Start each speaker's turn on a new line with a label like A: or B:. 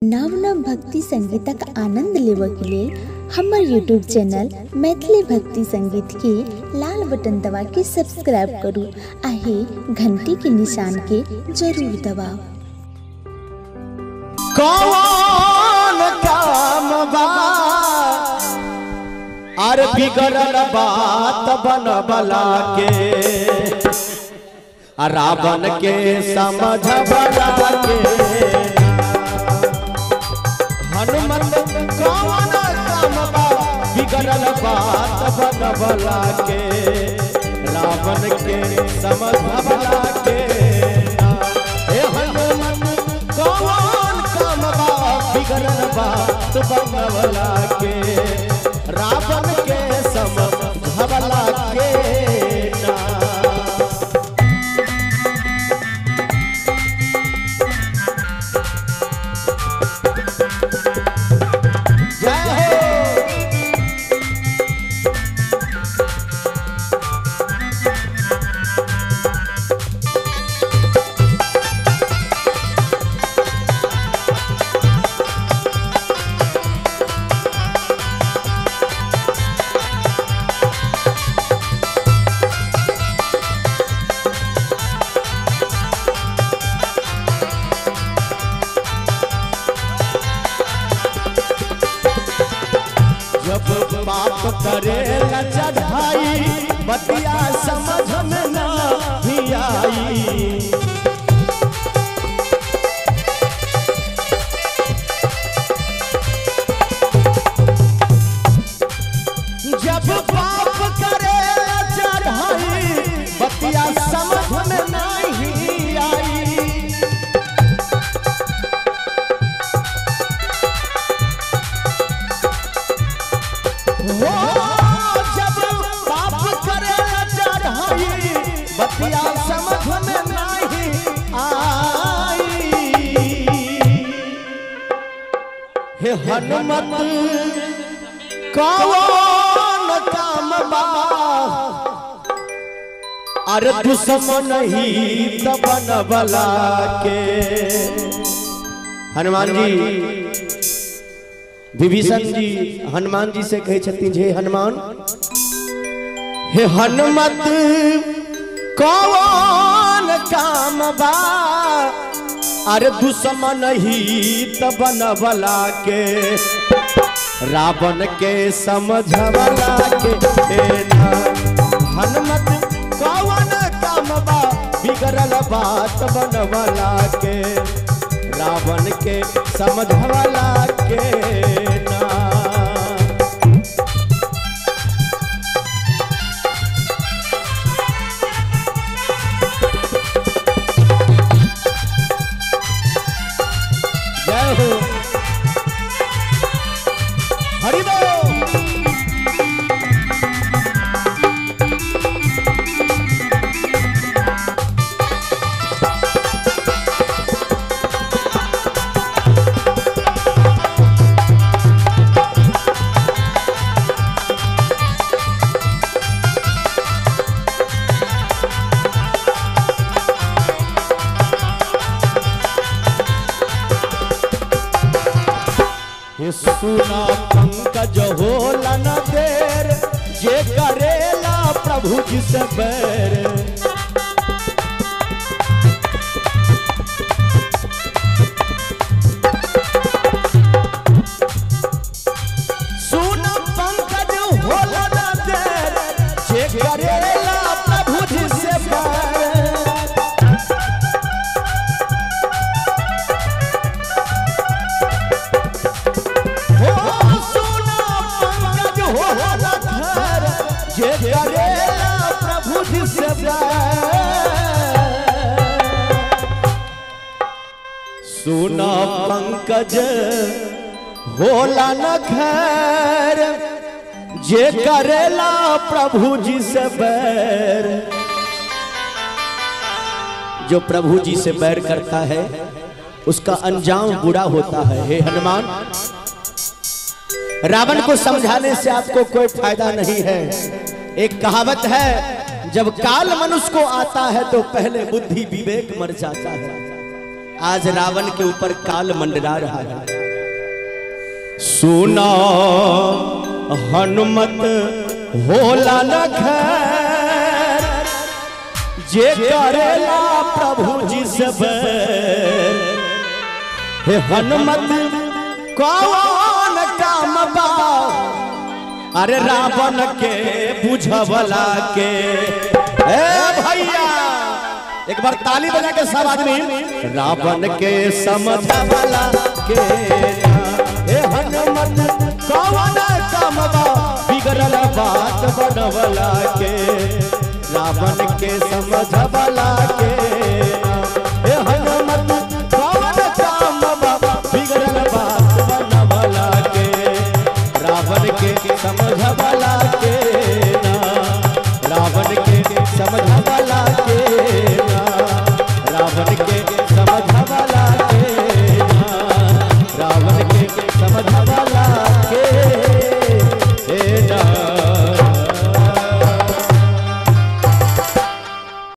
A: नव नव भक्ति संगीतक आनंद लेबऽ के लेल हमर यूट्यूब चैनल मैथिली भक्ति संगीत के लाल बटन दबा के सब्सक्राइब करू आ हे घंटी के निशान के जरूर दबाउ।
B: कौन काम बा अरे बिगड़ल बात बनबला के, रावण के समझबला के। हनुमत कौन काम बा बिगड़ल बात बनबला के, रावण के समझबला के। हे हनुमत कौन काम बा बिगड़ल बात बनबला के, रावण के समझबला के। जब पाप करेला चढ़ाई बतिया समझ में नहीं आई, जब पाप करेला चढ़ाई बतिया समझ में नहीं आई। जब पाप करेला चढ़ाई बतिया समझ में नहीं आई। हे हनुमत कौन काम बा अरे दुश्मन ही त बनबला के। हनुमान जी विभीषण जी हनुमान जी से कहे छथिन जे हनुमान, हे हनुमत कौन काम बा अरे दुश्मन ही त बनबला के, रावण के समझबला के। हनुमत कौन काम बा बिगड़ल बात बनबला के, रावण के समझबला के। जय हो हरि बोल। सुना पंकज होला न देर जे करेला प्रभु जी से बैर, सुना पंकज होला न देर जे करेला प्रभु जी से बैर। जे करेला प्रभु जी से बैर, सुना पंकज होला न खैर जे करेला प्रभु जी से बैर। जो प्रभु जी से बैर करता है उसका अंजाम बुरा होता है। हे हनुमान, रावण को समझाने से आपको कोई फायदा नहीं है। एक कहावत है, जब काल मनुष्य को आता है तो पहले बुद्धि विवेक मर जाता है। आज रावण के ऊपर काल मंडरा रहा है। सुना हनुमत होला न खैर, जे करेला प्रभु जी से बैर। हे हनुमत कौन काम बा, अरे रावण के बुझवला के। ए भैया एक बार ताली बजा के सब आदमी, रावण के समझवला के। हे हनुमत कौन काम बा, बिगड़ल बात बनवला के, रावण के समझवला के। हे हनुमत कौन काम बा, बिगड़ल बात बनवला के, रावण के समझवला के, रावण के समझवला के, रावण के समझवला के, रावण के समझवला